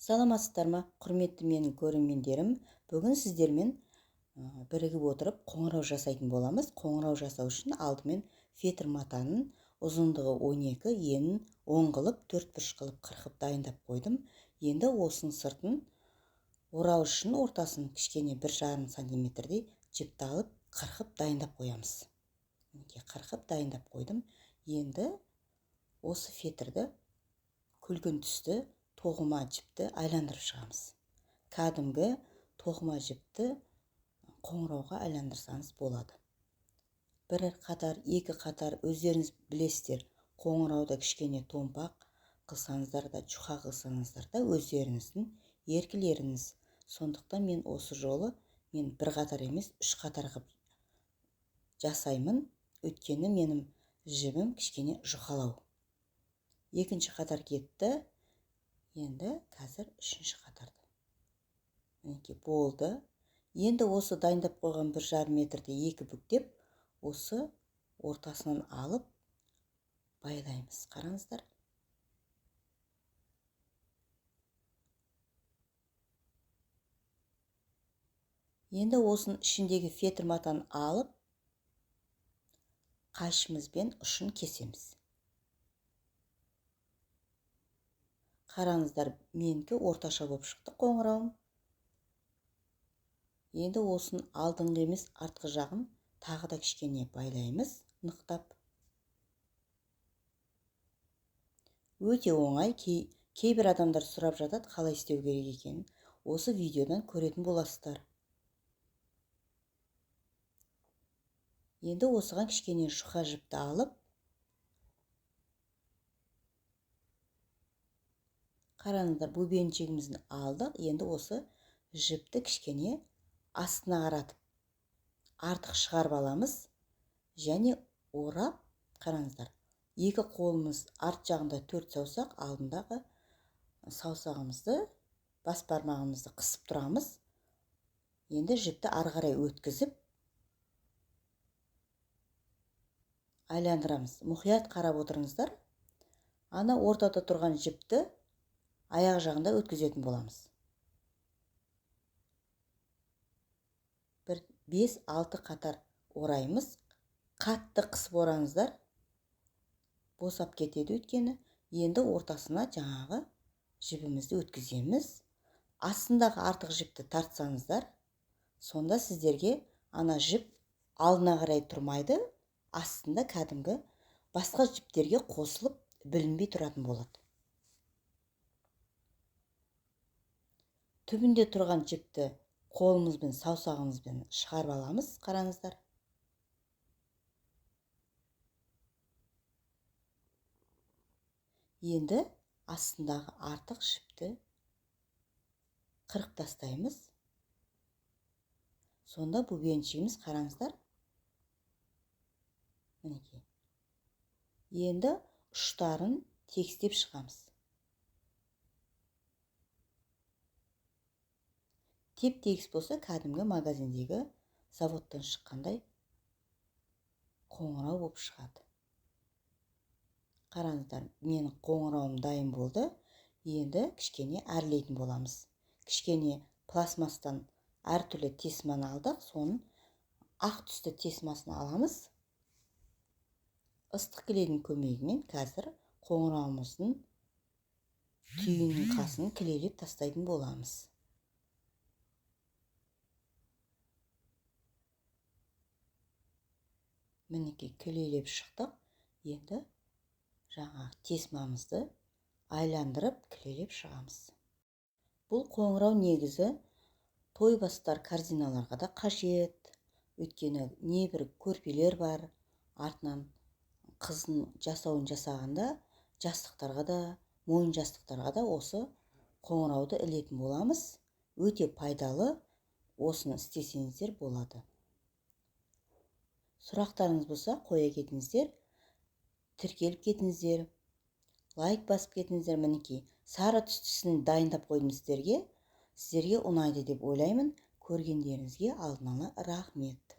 Саламатсыздар ма, құрметті менің көрермендерім. Бүгін сіздермен бірігіп отырып қоңырау жасайтын боламыз. Қоңырау жасау үшін алдымен фетр матаның ұзындығы 12, енін 10 қылып, 4 бұрыш қылып қырқып дайындап қойдым. Енді осының сыртын орау үшін ортасын кішкене 1,5 сантиметрдей жіпті алып қырқып дайындап қоямыз. Мінекей қырқып дайындап қойдым. Енді осы фетрді күлгін түсті тоқыма жіпті айландырып шығамыз. Кәдімгі тоқыма жіпті қоңырауға айландырсаңыз болады. Бір қатар, екі қатар өздеріңіз білесіздер. Қоңырауды кішкене томпақ қылсаңыздар да, жұқа қылсаңыздар да өздеріңіздің еркілеріңіз. Сондықтан мен осы жолы бір қатар емес, 3 қатар қылып жасаймын. Өйткені менің жібім кішкене жұқалау. Екінші қатар кетті. Енді қазір үшінші қатарды. Мінекей болды. Енді осы дайындап қойған 1,5 метрді екі бүктеп, осы ортасынан алып байлаймыз. Қараңыздар. Енді осының ішіндегі фетр матаны алып, қайшымызбен ұшын кесеміз. Қараңыздар, менікі орташа болып шықты қоңырауым. Енді осының алдыңғы емес, артқы жағын тағы да кішкене байлаймыз, нықтап. Өте оңай, кейбір адамдар сұрап жатады, қалай істеу керек екенін. Осы видеодан көретін боласыздар. Енді осыған кішкене жұқа жіпті алып, қараңыздар, бубенчигімізді алдық. Енді осы жіпті кішкене астына қаратып, артық шығарып аламыз. Және орап, қараңыздар, екі қолымыз арт жағында 4 саусақ, алдындағы саусағымызды, бас бармағымызды қысып тұрамыз. Енді жіпті ары қарай өткізіп, айландырамыз. Мұқият қарап отырыңыздар. Ана ортада тұрған жіпті аяқ жағында өткізетін боламыз. Бір 5-6 қатар ораймыз. Қатты қысып ораңыздар, босап кетеді өйткені. Енді ортасына жаңағы жібімізді өткіземіз. Астындағы артық жіпті тартсаңыздар, сонда сіздерге ана жіп алдына қарай тұрмайды, астында кәдімгі басқа жіптерге қосылып білінбей тұратын болады. Түбінде тұрған жіпті қолымызбен, саусағымызбен шығарып аламыз, қараңыздар. Енді астындағы артық жіпті қырып тастаймыз. Сонда бубенчигіміз, қараңыздар, мінекей. Енді ұштарын тегістеп шығамыз. Теп-тегіс болса, кәдімгі магазиндегі заводтан шыққандай қоңырау болып шығады. Қараңыздар, менің қоңырауым дайын болды. Енді кішкене әрлейтін боламыз. Кішкене пластмастан әртүрлі тесманы алдық, соның ақ түсті тесмасын аламыз. Ыстық клейдің көмегімен қазір қоңырауымыздың түйінінің қасын клейлеп тастайтын боламыз. Мінекей клейлеп шықтық. Енді жаңағы тесмамызды айландырып клейлеп шығамыз. Бұл қоңырау негізі той бастар корзиналарға да қажет. Өйткені небір көрпелер бар, артынан қыздың жасауын жасағанда жастықтарға да, мойын жастықтарға да осы қоңырауды ілетін боламыз. Өте пайдалы, осыны істесеңіздер болады. Сұрақтарыңыз болса қоя кетіңіздер, тіркеліп кетіңіздер, лайк басып кетіңіздер. Мінекей сары түстісін дайындап қойдым сіздерге. Сіздерге ұнайды деп ойлаймын. Көргендеріңізге алдын ала рахмет.